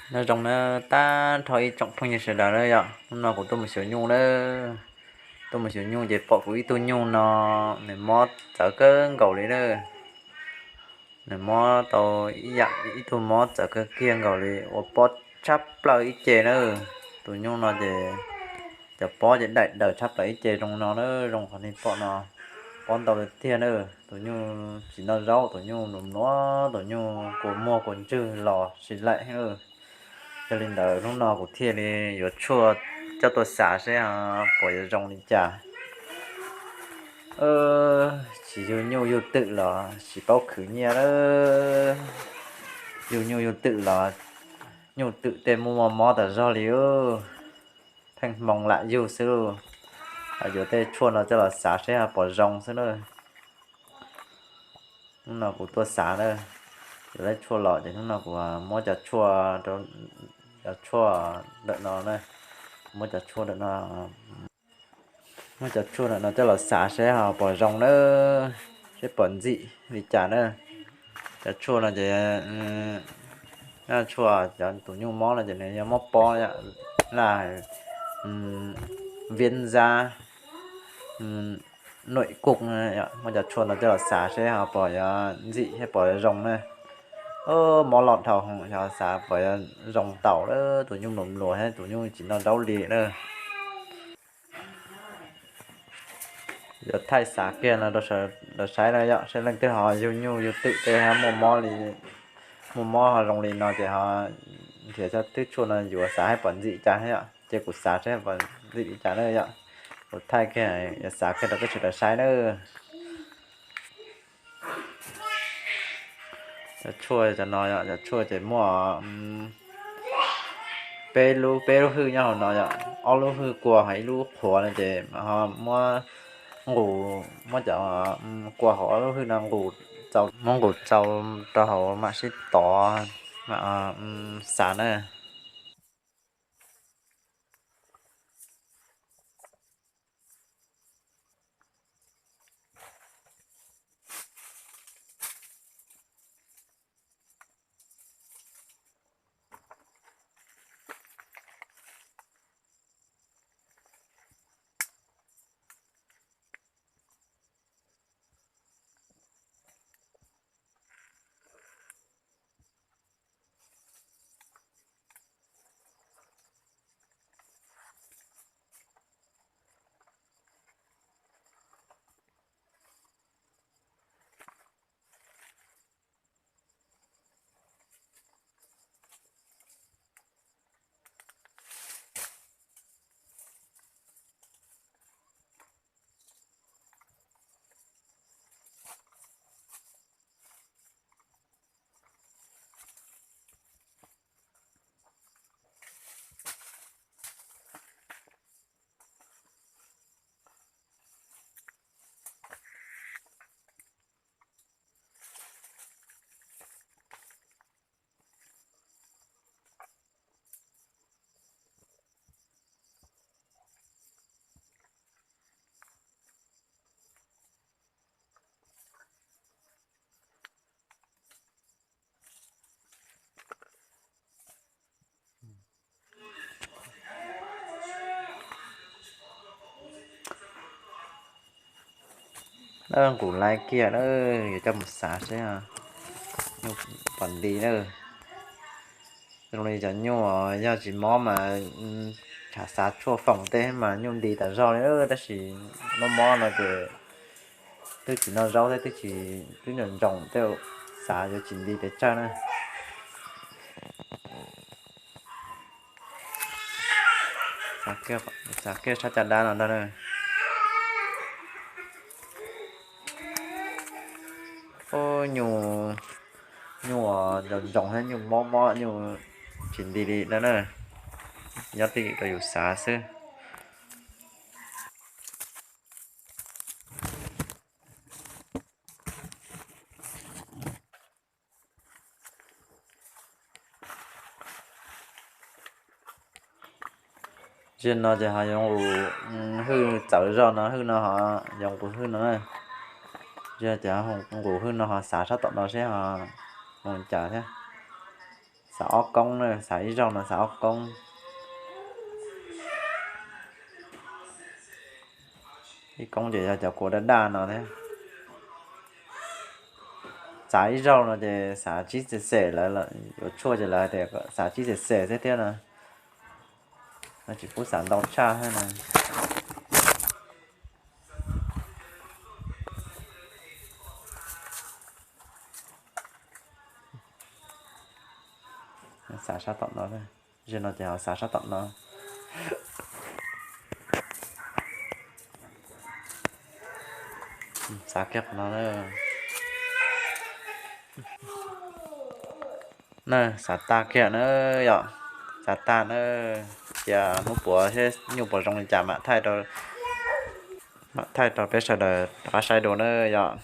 Nyob zoo na, tag nrho ib tsoom phooj ywg sawv daws na yom, hnub no kuv tuaj mus xyuas nyuj na. Tuaj mus xyuas nyuj ces pom kuv ib tug nyuj no, nws mob txawv kawg nkaus li na. Nws mob tau ib yam ib tug mob txawv kawg kiag nkaus li, ua pob tshab plaws ib ce na. Tus nyuj no ces cov pob ces daim daws tshab plaws ib ce zoo no na, zoo qhov nej pom no, pob ntau tiag tiag na. Tus nyuj tsis noj zaub, tus nyuj mluas mluas, tus nyuj kua muag kua ntswg los tsis laim na. Yog li ntawd hnub no kuv thiaj li yuav tshuaj coj tuaj xav seb puas yuav zoo li cas. Tsis yug nyuj yug twm los tsis paub khwv nyiaj lawm. Yug nyuj yug twm los nyuj twm tej muaj muaj mob tas zog li. Pheej hmoo lam yug xwb lauj. Yuav tej tshuaj no coj los xav seb puas zoo xwb na. Hnub no kuv tuaj xav na, yuav tej tshuaj los ces hnub no kuv muab cov tshuaj, cov tshuaj ntawm no na, muab cov tshuaj ntawm no, muab cov tshuaj ntawm no coj los xav seb ho puas zoo na, seb puas ntxim li cas na. Cov tshuaj no ces, tshuaj cov tus nyuj mob no ces nws yog mob pob, laj viab ntxab, nuam kuj, muab cov tshuaj no coj los xav seb ho puas yuav ntxim thiab puas yuav zoo na. Mob los dhau hwv, xav puas yuav zoo tau lawm, tus nyuj mluas mluas thiab tus nyuj tsis noj zaub li na. Yuav thaij xav kiag no rau saib na yom, saib leej twg ho yug nyuj yug twm tej ho muaj mob li, muaj mob ho zoo li no ces ho nrhiav cov twb tshuaj no yuav xav seb puas ntxim cas yom, ces kuv xav seb puas ntxim li cas na yom. Kuv thaij kiag, yuav xav kiag rau peb sawv daws saib na. Cov tshuaj cov no yom, cov tshuaj ces muaj peb lub, peb lub hwj nyob hauv no yom, ob lub hwj kua ho ib lub qhuav no ces ho muab nqus, muab cov kua hauv ob lub hwj no nqus, muab nqus tsau rau hauv mam sib tov, mam xav na. Nqus laiv kiag na, yuav coj mus xav seb nyuj pom nti na. Zoo li cov nyuj yog tsis mob mas thaum xav tshuaj foom tej mas nyuj nti tas zog li, tab sis mob mob no ces twb tsis noj zaub thiab, twb tsis, twb ntsoov ntsoov tej, xav yuav tsis nti pes tsawg na. Xav kiag sab caj dab no ntag na. Nyuj, nyuj ntsoov ntsoov thiab nyuj mob mob nyuj tsis nti li no na. Nyob twj ywm rau yus xav xwb. Ziag no ces ho yuav nqus hwj txawv zog no, hwj no ho yuav nqus hwj no na. Ziag ces nqus hwj no ho xav sab tom no seb ho mus cas thiab. Xav ob koob na, xav ib zaug no xav ob koob. Ib koob ces yog cov kuv daj daj no thiab. Xav ib zaug no ces xav tsib xees xees lawv, yuav tshuaj ces lawv tias xav tsib xees xees xwb thiab no. No tsis pub xav ntau tshaj thiab no. Xav sab tom no, ze no ces ho xav sab tom no. Xav kiag qhov no na. Xav tag kiag na yom, xav tag na. Cia hnub puav seb nyuj puas zoo li cas mam thaij rau peb sawv daws rov qab saib dua na yom.